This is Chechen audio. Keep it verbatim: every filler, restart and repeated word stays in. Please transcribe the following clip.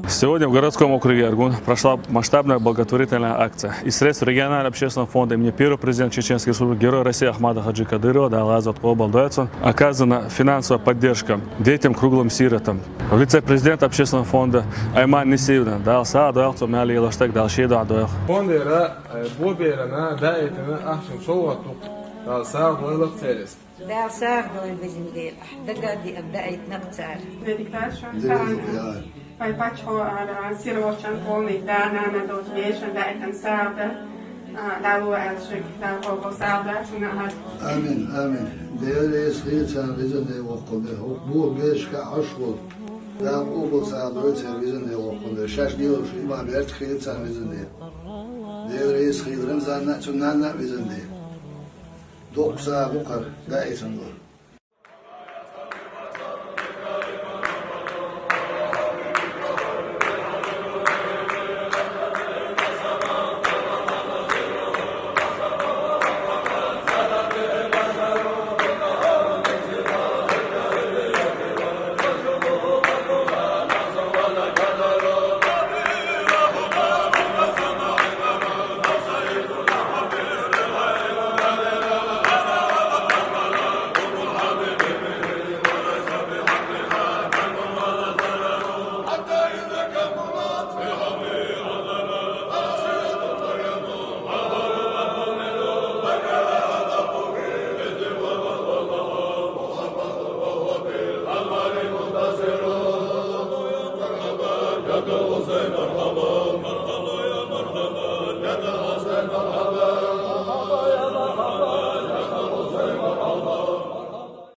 Сегодня в городском округе Аргун прошла масштабная благотворительная акция. Из средств регионального общественного фонда имени первого президента Чеченской Республики, Героя России Ахмада Хаджи Кадырова, Дала Азат Кобал Дойцун, оказана финансовая поддержка детям, круглым сиротам. В лице президента общественного фонда Айман Нисиевна, Дала Саа Дойл, Цумяли Елаштак, Дала Шеда Дойл. Фондера, э, боберана, да, это на ахшим шоу, а тут, Дала Саа Дойл, целес. Дала сагӀа дойла везан Дела, дагадиъар даийтинарг цара. Дедик дац шоана Дела тахан зугӀяй. Вай паччахьо ара, сира волчун къоне да-нана долча бешан даийтина сагӀа да. А, Дала ву аьлла шуьга, Дала къобал сагӀа да, цунна а хӀара. Амин, амин. Дела реза хила царна везан Дела воккхал да. ХӀокху боху бешашка Ӏаш волу. Дала къобал сагӀа дойла церан везан Дела воккхал да. Шаьш лелош иман беркат хила царна везан Дела. Дела реза хила Рамзанна а, цуьнан нанна а везан Дела. Доккха сагӀа бу кхара, даийтина долу.